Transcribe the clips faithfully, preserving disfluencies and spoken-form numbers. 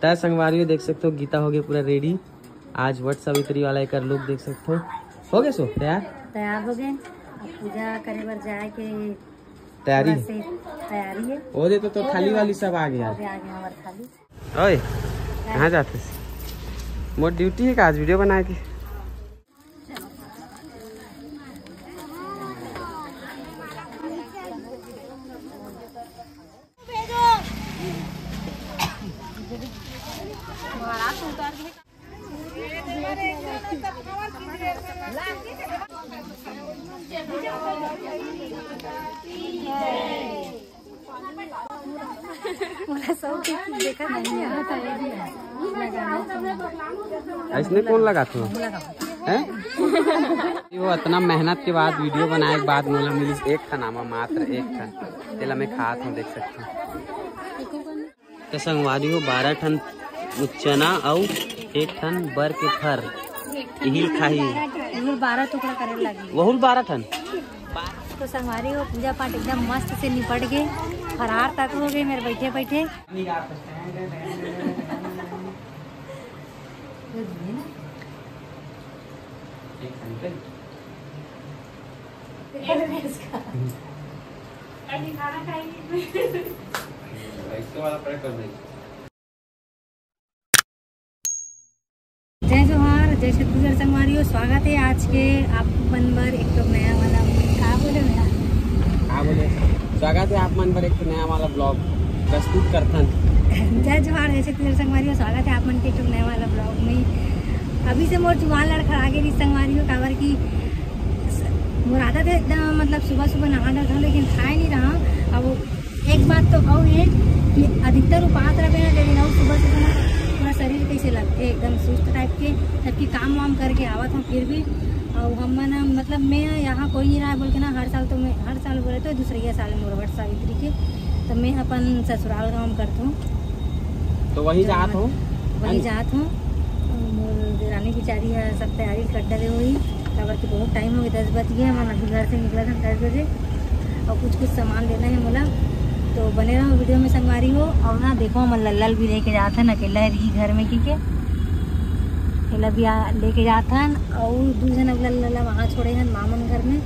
त संगवारी हो, देख सकथो, गीता हो गए पूरा रेडी। आज वट सावित्री वाला एकर लुक देख सकथो। हो गए सो तैयार? तैयार हो गए। अब पूजा करे बर जाए के तैयारी। थोड़ा से तैयारी है। ओ दे तो, तो थाली वाली सब आ गया। हो गया, आ गया हमार थाली। ओए, कहाँ जाते? मोर ड्यूटी है का आज वीडियो बनाए के? मोला सब कुछ देखा नहीं आता है। ऐसने कौन लगाथे? हैं? वो इतना मेहनत के बाद, वीडियो बनाए के बाद मोला मिलिस एक ठन आमा, मात्र एक ठन। तेला मैं खात हूँ, देख सकते हो। तो संगवारी हो, बारह ठन चना अउ एक ठन बर के फर, इही ल खाही। इही ल बारह टुकड़ा करे लगी। वहू ल बारह ठन। तो संगवारी हो, पूजा पाठ एकदम मस्त से निपट गए, फरार तक हो गए मेरे बैठे बैठे। जय जोहार, जय छत्तीसगढ़ संगवारी हो, स्वागत है आज के आप मन बर एक ठो नया वाला, का बोले भैया? का बोले? स्वागत है आप मन बर एक ठो नया वाला ब्लॉग प्रस्तुत करथन। जय जोहार, जय छत्तीसगढ़ संगवारी हो, स्वागत है आप मन के एक ठो नया वाला ब्लॉग में। अभी से मोर जुबान लड़खड़ा गे रही संगवारी हो, काबर कि मोर आदत है एकदम, मतलब सुबह सुबह नहा डरथों, लेकिन खाए नहीं रहा। अब एक बात तो अउ है कि अधिकतर उपास रहे ना, लेकिन अउ सुबह सुबह ना पूरा शरीर कैसे लगते एकदम सुस्त टाइप के, जबकि काम वाम करके आवत हूँ फिर भी। और हम ना, मतलब मैं यहाँ कोई नहीं रहा बोल के ना, हर साल तो मैं, हर साल बोले तो दूसरे साल मोर वट सावित्री के, तो मैं अपन ससुराल गाँव में करता हूँ। तो वही तो जात मैं हो? वही जात हूँ। मोर देरानी बिचारी है, सब तैयारी कर डरे हुई, काबर कि बहुत टाइम हो गया, दस बज गए, हम अभी घर से निकला था दस बजे, और कुछ कुछ सामान लेना है मोला, तो बने रहो वीडियो में संगवारी हो। और ना देखो, हमर लल्ला ल भी लेके जात हन, अकेला है रही घर में की के, अकेला भी आ, लेके जात हन, और दू झन अगला लल्ला वहाँ छोड़े हन मामन घर में।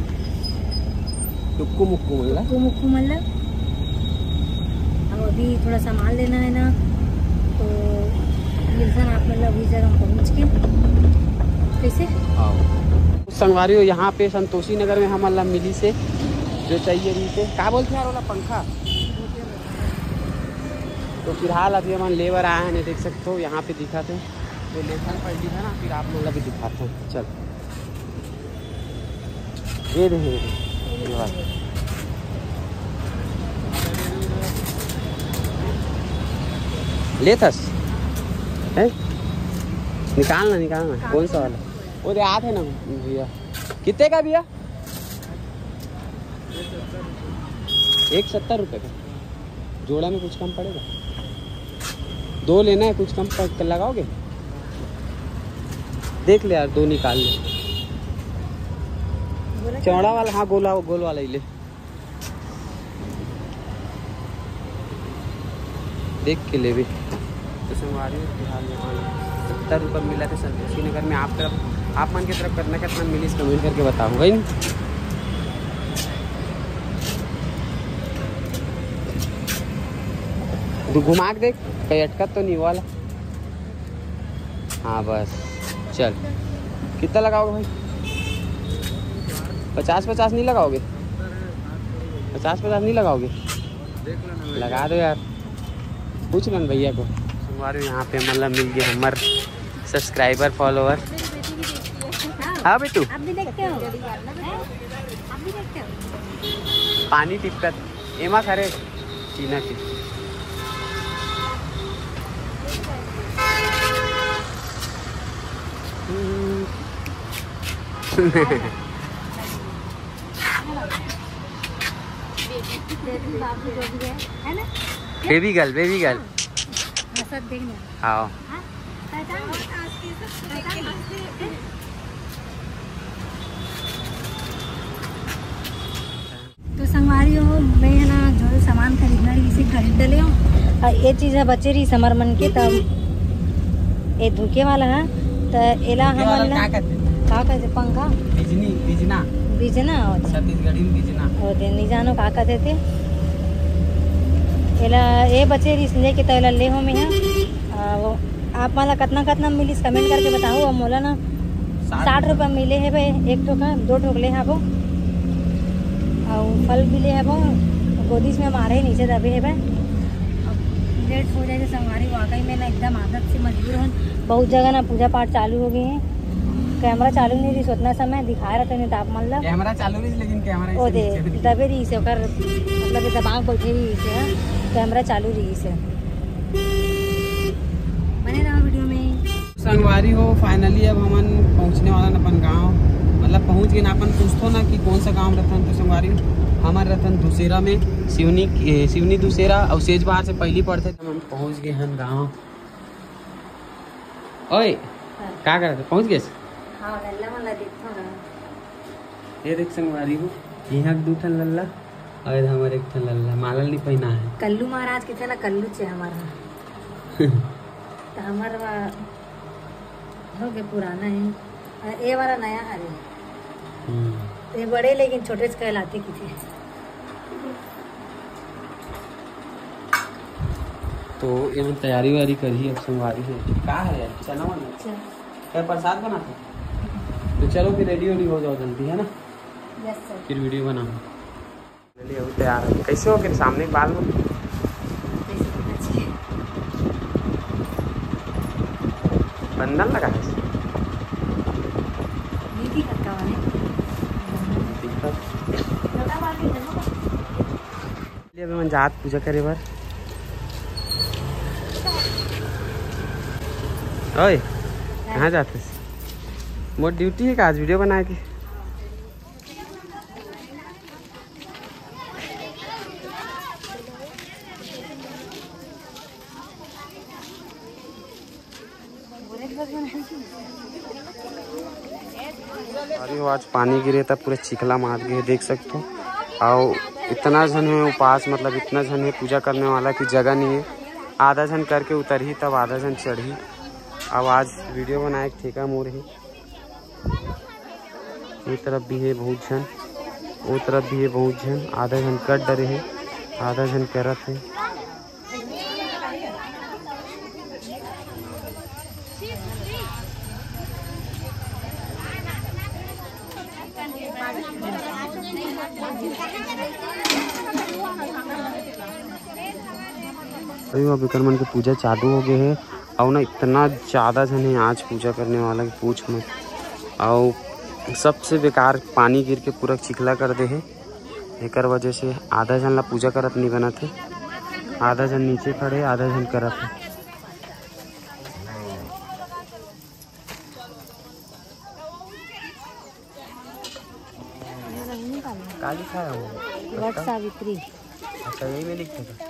टुक्कू मुक्कू मन ला। टुक्कू मुक्कू मन ला। अब अभी थोड़ा सामान लेना है ना, तो मिलता ना आप मतलब उस जगह पहुँच के। कैसे? हाँ। संगवारी हो, यहाँ पे संतोषी नगर में हमन ला मिली से जो चाहिए रही से, का बोलते हैं यार, वाला पंखा। तो फिलहाल अभी हमन लेबर आए हैं, नहीं देख सकते हो, यहाँ पे दिखा थे, जो लेखन पढ़ लिखा ना, फिर आप लोग अभी दिखाते हैं। चल। ये दे, ये दे। ये वाला। लेथस? हैं? निकालना, निकालना। कौन सा वाला? वो दे, आते ना भैया। कितने का भैया? एक सत्तर रुपये का। जोड़ा में कुछ कम पड़ेगा? दो लेना है, कुछ कम पड़, लगाओगे? देख ले यार, दो निकाल ले। चौड़ा वाला, हाँ, गोला, गोल वाला ही ले। देख के लेबे। तो संगवारी हो, फिलहाल यहाँ सत्तर रुपये मिला था संतोषी नगर में। आप तरफ, आप मन के तरफ कितना कितना मिलिस, कमेंट करके बताओ भाई। तू घुमा के देख, कहीं अटकत तो नहीं वाला। हाँ बस, चल। कितना लगाओगे भाई? पचास पचास नहीं लगाओगे? पचास पचास नहीं लगाओगे? लगा दो यार, पूछ लो ना भैया को। संगवारी हो, यहाँ पे मतलब मिल गए हमार सब्सक्राइबर, फॉलोअर। हाँ बेटू, आप भी देखते हो? हैं? आप भी देखते हो? पानी टिपकत एमा खरे। चीना के। बेबी बाबू जो भी है, है ना? Baby girl, baby girl. हाँ, सब देखना। हाँ। हाँ? पहचान गए? पहचान गए? तो संगवारी हो, मैं है ना जो सामान खरीदना रही, इसे खरीद डले हूँ। और ये चीज़ है बचे रही समर मन के, तब ए धुके वाला है, त एला धुके वाला हमन ला का कथे? का कथे? पंखा? बिजनी, बिजना। बिजना होथे। छत्तीसगढ़ी में बिजना। होथे, नहीं जानो का कथे ते। एला ए बचे रिहिस लेके, त एला ले हो मेहा। आ, वो आप मन ला कतना, कतना मिलिस, comment करके बताओ। अब मोला ना साठ साठ रुपया मिले हे बे, एक ठो का, दो ठो ले हाबो। अउ फल भी ले हाबो, गोदीस में मारे नीचे दबे हे बे। अब लेट हो जाए तो संगवारी, वाकई में ना एकदम आदत से मजबूर हन। बहुत जगह ना पूजा पाठ चालू हो गए हैं, कैमरा चालू नहीं रही, उतना समय दिखा रहा था नहीं तो आप मन ला। कैमरा चालू रही, लेकिन कैमरा ओ ऐसे दे, नीचे भी दबे रही से ओकर, मतलब ये दबाव बैठे रही से, हाँ, कैमरा चालू रही से। बने रहो वीडियो में। संगवारी हो, finally अब हमन पहुँचने वाला न अपन गाँव, मतलब पहुँच गए न। अपन पूछतो ना कि कौन सा गाँव रहथन, तो संगवारी हमन रहथन दुसेरा में, सिवनी, ए, सिवनी दुसेरा, अउ सेज बहार से पहली पड़थे। हमन पहुँच गए हन गाँव। ओए, हाँ। का करत हे? पहुँच गए? हाँ, लल्ला मन ला देखथो ना। ये देख संगवारी हो, यहाँ के दू ठन लल्ला अउ ये हमर एक ठन लल्ला, माला नहीं पहना है। कल्लू महाराज के थे ना, कल्लू चे हमारा। तो हमारा हो गए पुराना है, अउ ये वाला नया हरे। हम्म। ये बड़े लेकिन छोटे से कहलाते किथे। तो ये मन तैयारी वारी करही अब संगवारी हो। का है यार, चना वाला? चना। क्या प्रसाद बनाता? तो चलो फिर ready वेडी हो जाओ जल्दी, है ना? Yes sir। फिर वीडियो बनाओ। चलिए, अभी तैयार है। कैसे हो फिर सामने बाल में? कैसे होना चाहिए? बंधन लगा है। नीति खटका वाले। दिक्कत। छोटा बाल के जन्म का। चलिए, अभी मन जात पूजा करे बर। ओए, कहाँ जाते? मोर ड्यूटी है का आज वीडियो बनाए के? अरे वो आज पानी गिरे तब पूरा चिखला मार गए, देख सकते हो। अउ इतना झन है उपास, मतलब इतना झन है पूजा करने वाला कि जगह नहीं है। आधा झन करके उतरही तब आधा झन चढ़ही। अब आज वीडियो बनाए के ठेका मोर है। ये तरफ भी है बहुत झन, वो तरफ भी है बहुत झन। आधा झन कर डरे है, आधा झन करत है। अभी वो बिकर मन के पूजा चालू हो गए है। अउ ना इतना ज़्यादा झन है आज पूजा करने वाला कि पूछ मत। अउ सबसे बेकार पानी गिर के पूरा चिखला कर दे है, एकर वजह से आधा झन ला पूजा करत नहीं बनत है, आधा झन नीचे खड़े, आधा झन करत है। का लिखा है वो? वट सावित्री। अच्छा, यही में लिखे थे।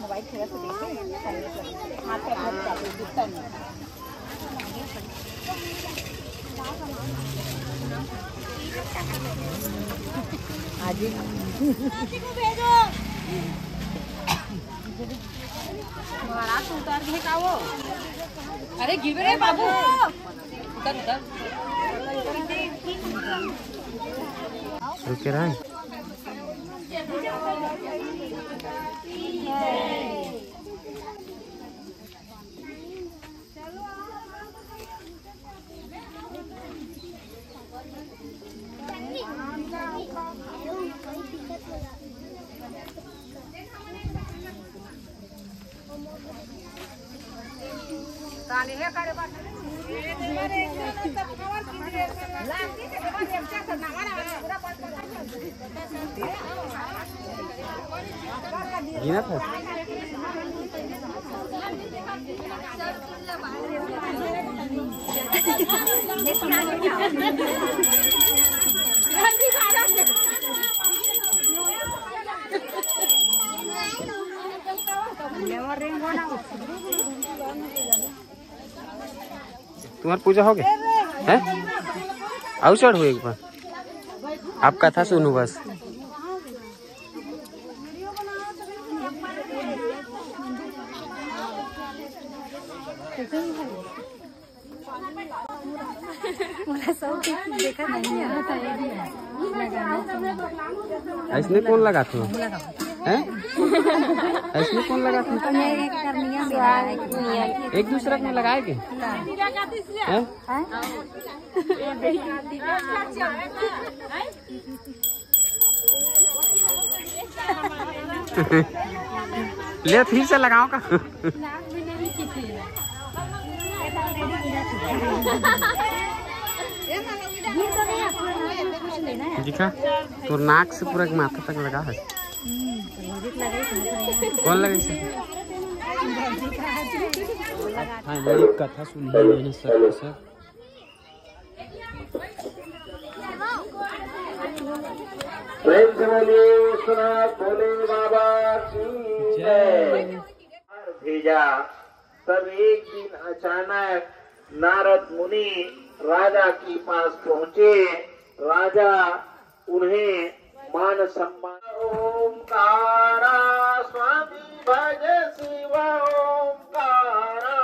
मोबाइल थोड़ा सा देखे, हाथ पे हाथ डाल दे, दिखता नहीं। आजी। महाराज उतार दे का वो? अरे गिर रे बाबू। उतर, उतर। रुके रहे। गिनत है। तुम्हार पूजा हो गया है? अउ चढ़ो एक बार, आप कथा सुनो बस। मोला सब कुछ देखा नहीं है। ऐसने कौन लगाथे? हैं? ऐसने कौन लगाथे? एक दूसरा में लगाए के? हैं? ले, फिर से लगाओ का? दिखा, तोर नाक से पूरा माथा तक लगा है। कौन लगे से? हाँ, बड़ी कथा सुनी है मैंने सब, सब। प्रेम से बोलिए विश्वनाथ भोले बाबा की जय। भेजा। तब एक दिन अचानक नारद मुनि राजा के पास पहुंचे। राजा उन्हें मान सम्मान। ओमकारा स्वामी भज शिव ओमकारा।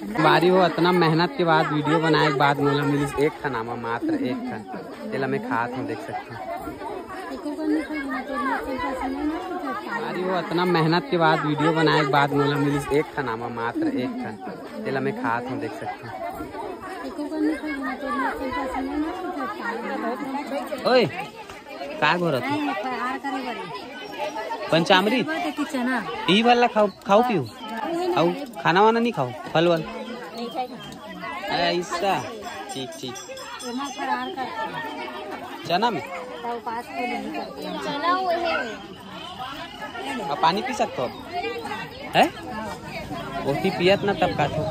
संगवारी हो, अतना मेहनत के बाद, वीडियो बनाए के बाद मोला मिलिस एक ठन आमा, मात्र एक ठन। तेला मैं खात हूँ, देख सकते हो। संगवारी हो, अतना मेहनत के बाद, वीडियो बनाए के बाद मोला मिलिस एक ठन आमा, मात्र एक ठन। तेला मैं खात हूँ, देख सकते हो। ओए, का घोरत हो? पंचामृत? चना। ई वाला खाओ, खाओ पियो। अउ खाना वाना नहीं खाओ, फल वल? ऐसा? ठीक, ठीक। चना में? चना वो है। अब पानी पी सकते हो? है? ओती पियत ना तब का थो।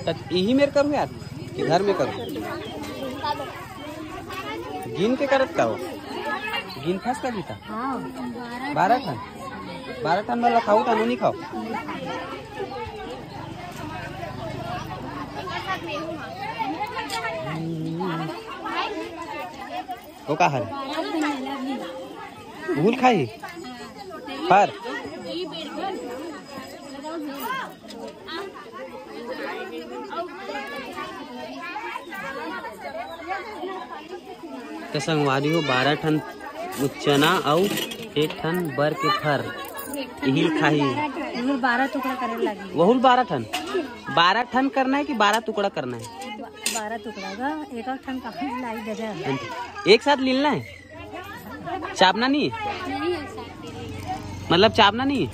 त इही मेर करू यार, कि घर में करू? गिन के करत का हो? गिन फस का जीता? हाँ। बारह ठन। बारह ठन वाला खाऊ, तानू नहीं खाओ। वो का हरे? उहुल खाई? फर? त संगवारी हो, बारह ठन चना अउ एक ठन बर के फर, इहिल खाही। उहुल बारह टुकड़ा करे लगी। वहुल बारह ठन, बारह ठन करना है कि बारह टुकड़ा करना है? बारह टुकड़ा का, एक एक ठन कहाँ लाई दे दे। एक साथ लीलना है, चाबना नहीं है। मतलब चाबना नहीं है।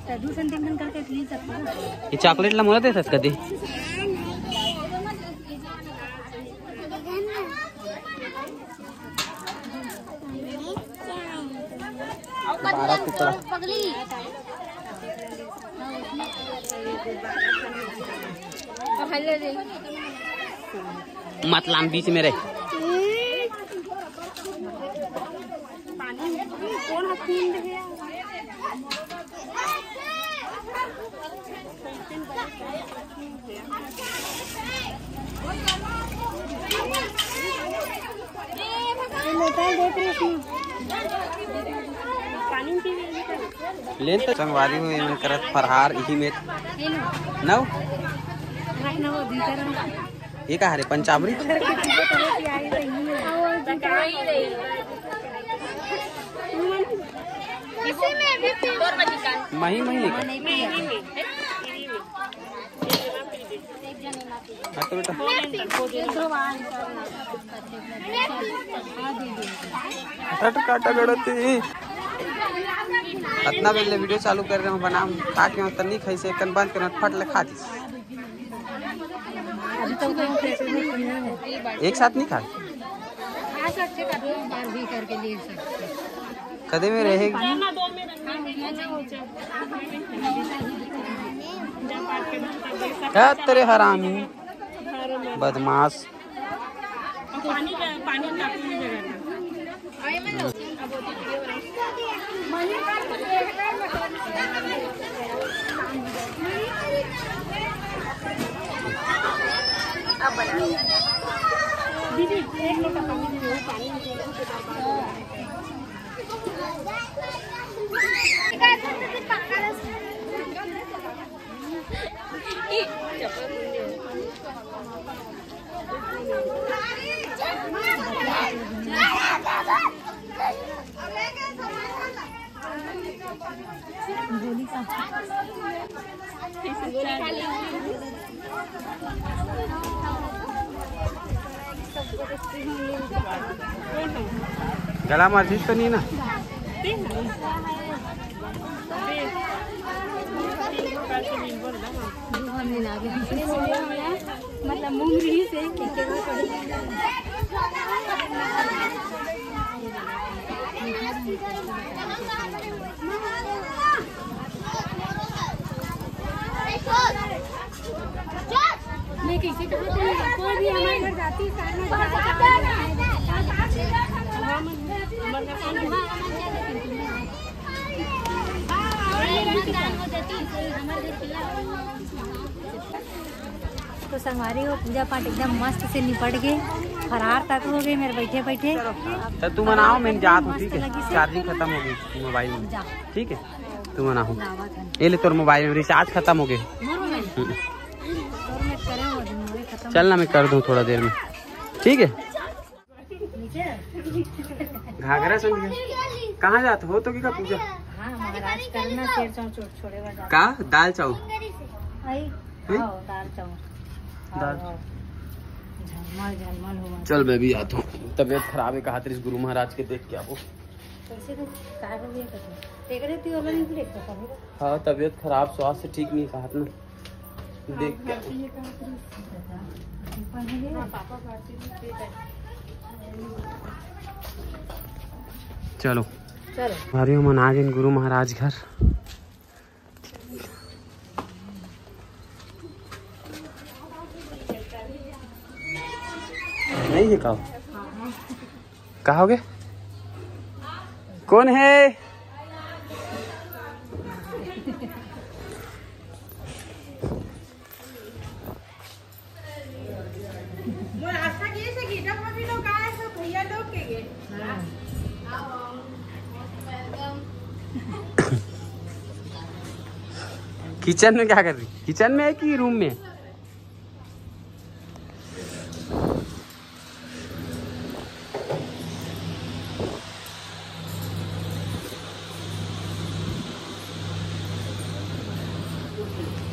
तो दो तीन ठन करके ली सकते हो। ये चॉकलेट ला मोला दे सकत कदी। बारह टुकड़ा। मतलाम बीच में रहे। लेन तो संगवारी हो, एमन करत फरहार इही में नव। ये का हरे पंचामृत? मही मही का। हाँ तो बेटा। हट काटा गड़ती। अतना बेर ले वीडियो चालू कर रहे हो, बनाम खा के हो, तनी खाई से कन बंद करना, फट ले खा दी। अभी तो कोई पैसे नहीं है। एक साथ नहीं खाए। खा सकते, कभी एक बार भी करके ले सकते। कदे में रहेगी। क्या तेरे हरामी, बदमाश। पानी का, पानी का कोई जगह नहीं। दीदी, एक लोटा पानी दीजिए, पानी। गला में अर्जित तो नहीं ना? मतलब मुंह रही से मैं कैसे कहा था, कोई भी हमारे घर जाती है, साथ में जाती है। तो संगवारी हो, पूजा पाठ एकदम मस्त से निपट गए, फरार तक हो गए मेरे बैठे बैठे। तो तुम बनाओ, मैं जात हूँ, ठीक है? चार्जिंग खत्म हो गई मोबाइल में, ठीक है? तुम बनाओ। ये ले, तोर मोबाइल में रिचार्ज खत्म हो गए। चल ना, मैं कर दूँ थोड़ा देर में, ठीक है? घाघरा संधिया कहाँ जात हो तो की का पूजा? हाँ, महाराज करना शेर चौं छोड़े वाला। का दाल चाउर? आई, हम्म? आओ, दाल चाउर। दाल। आओ, आओ। झलमल, झलमल हुआ। चल, मैं भी आता हूँ। तबीयत खराब है, कहा तेरे गुरु महाराज के देख के आबो। कैसे तो काय हो गया? तेरे ती वाला नहीं देख सकता। हाँ, तबीयत खराब, स्वास्थ्य ठीक नहीं, कहा ना। देख के। चलो। चलो। हमारे मन आ गए गुरु महाराज घर। नहीं है का? कहा हो गए? कौन है? किचन में क्या कर रही? किचन में है कि रूम में?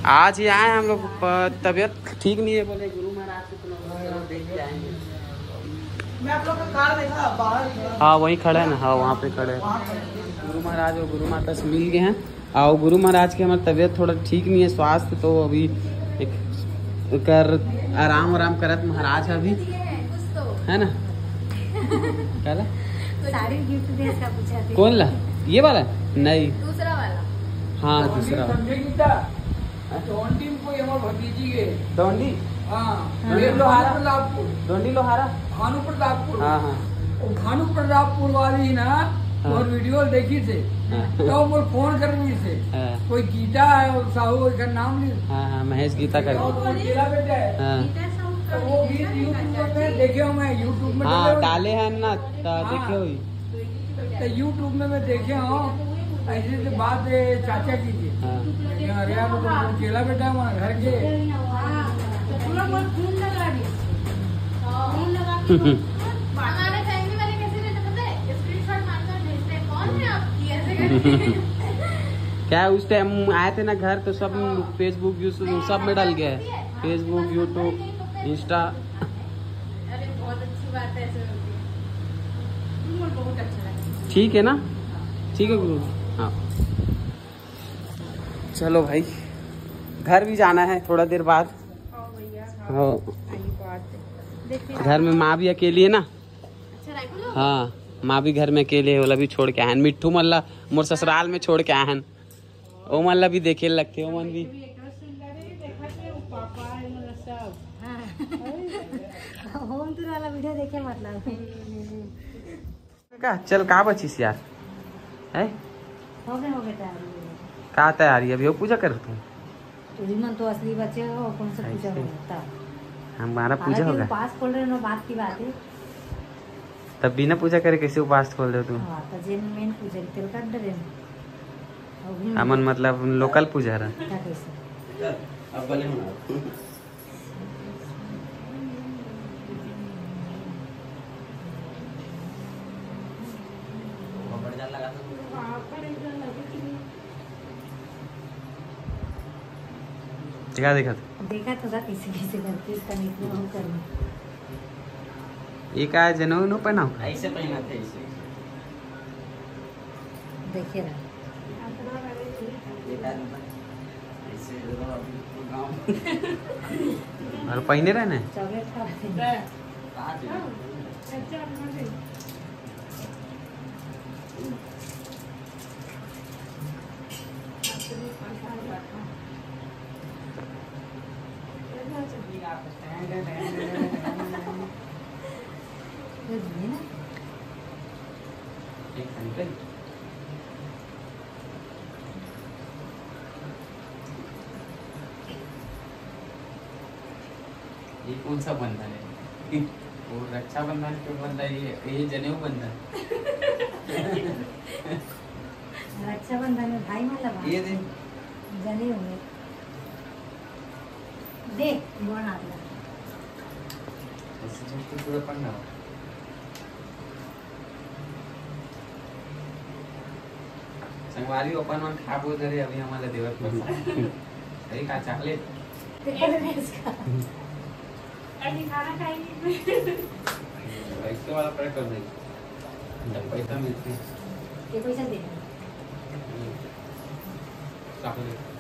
आज ही आए हम लोग, प-, तबीयत ठीक नहीं है, बोले गुरु महाराज से तो चलो देख के आएंगे। मैं आप लोग का कार देखा, बाहर खड़ा। हाँ, वहीं खड़ा है ना, हाँ, वहाँ पे खड़ा है। गुरु महाराज और गुरु माता से मिल गए हैं। और गुरु महाराज के हमारी तबीयत थोड़ा ठीक नहीं है, स्वास्थ्य, तो अभी एक कर आराम आराम करत महाराज है अभी, है ना? कहला? साड़ी गिफ्ट दे इसका पूछा थे। कौन ला? ये वाला? नहीं। दूसरा वाला। हाँ, दूसरा वाला। समझे गीता? हाँ? डोंडी में कोई हमारे भतीजी के। डोंडी? हाँ, हाँ। ये लोहारा। प्रतापपुर। डोंडी लोहारा? भानु प्रतापपुर। हाँ, हाँ। वो भानु प्रतापपुर वाली ना, हाँ। और वीडियो देखी थे। हाँ। तो वो फोन कर रही से। हाँ। कोई गीता है, वो साहू का नाम नहीं। हाँ, हाँ, महेश गीता कर। और वो जिला बेटा है। हाँ। तो वो भी YouTube में देखे हो, मैं YouTube में हाँ, डाले हो। डाले हैं ना, तो हाँ। देखे हुई। तो YouTube में मैं देखे हूँ, ऐसे से बात है चाचा की थी। हाँ। अरे यार, वो तो चेला बेटा हमारे घर के। क्या उस टाइम आए थे ना घर, तो सब Facebook, YouTube सब में डल गया है। Facebook, YouTube, Insta। अरे बहुत अच्छी बात है, ऐसे होती है। गुरु, बहुत अच्छा लगा। ठीक है ना? ठीक है गुरु। हाँ, चलो भाई, घर भी जाना है थोड़ा देर बाद। हाँ भैया, हाँ। हाँ। सही बात है। देखिए, घर में माँ भी अकेली है ना। अच्छा, रायपुर जाओगे? हाँ, माँ भी घर में अकेले है, ओला भी छोड़ के आए हैं। मिट्ठू मल्ला मोर ससुराल में छोड़ के आए हैं। ओमन ला भी देखे लगथे, ओमन भी। हाँ। वीडियो देखे मतलब। का चल, का बचिस यार? है? हो गए, हो गए तैयारी। का तैयारी? अभी वो पूजा करत हूँ। तुझी मन तो असली बचे हो, कौन सा पूजा ऐसे। होता? हमारा पूजा हालांकि होगा। उपास खोल रहे हो ना, बात की बात है। तब बिना पूजा करे कैसे उपास खोल दे तू? हाँ, तो जेन मेन पूजा के तेल काट डरे। अमन मतलब लोकल पूजा रहा। क्या कैसे? अब गले में देखा, देखा। देखा तो था कैसे कैसे करके इसका निकलो हम कर। ये का है, जनऊ नो पहनाओ? ऐसे पहनाते हैं, ऐसे। देखिए ना। ऐसे तो अभी गाँव। और पहने रहने? चॉकलेट खा रहे हैं। कहाँ थे? ये कौन सा बंधन है? वो रक्षाबंधन के बंधन, ये, ये जनेऊ बंधन। रक्षाबंधन में भाई मन ला ये दे। जनेऊ में। दे, गोड़ हाथ लगा। ऐसे तो पूरा पन्ना हो। संगवारी अपन मन खाबो धरे, अभी हमन ला देवत बस। सही का चॉकलेट? तेरे इसका। अभी खाना खाएंगे। इसके वाला पैक कर दे। जब पैसा मिलते हैं। ये पैसा दे। चॉकलेट।